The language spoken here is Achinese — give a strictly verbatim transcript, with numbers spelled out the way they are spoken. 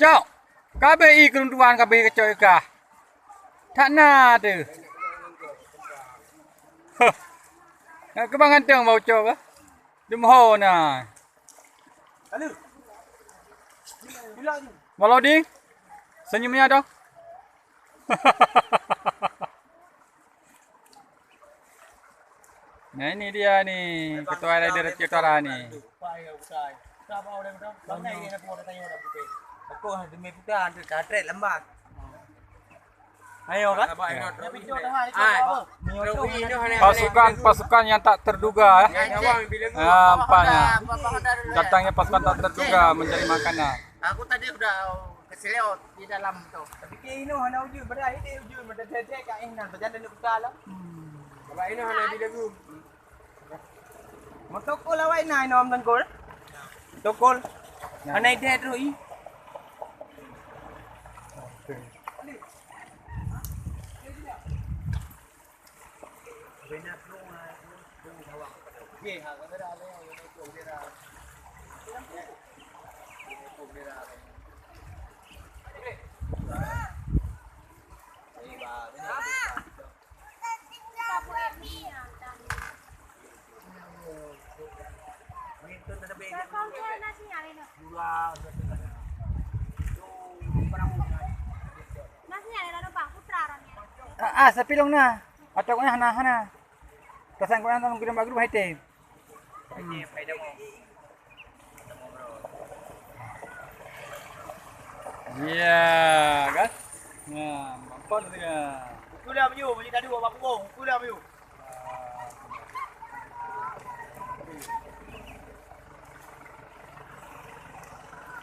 Cok! Kabeh ié keuruntuan kabeh kacok ié kah. That na teuh. Huh. Nak keubang ganteng bak ucok kah? Dum ho na. Bang Lodi, senyum nya dong. Nah, ini dia ni, ketua R A D Aceh Utara ni. Ayo kan? Pasukan-pasukan yang tak terduga, eh. Ah, nampaknya. Datangnya pasukan tak terduga mencari makanan. Aku tadi udah keseliot di dalam tu. Tapi ke inoe hana ujeuen, padahai ideh ujeuen, meuteuteu ka inan, pajan dan kuta lah. Sabab inoe hana bi lagu. Motokol awai na inoe am tengkol. Tokol. Hana ideh terus i. Ah, ah, sapilong na. Atau kau hana, hana. Kesan kau yang tanggung kira bagus hai teh. Ya, kan? Nah, mampan tengah. Buku dah menyuruh, beli tadi buat bakubong. Buku dah menyuruh.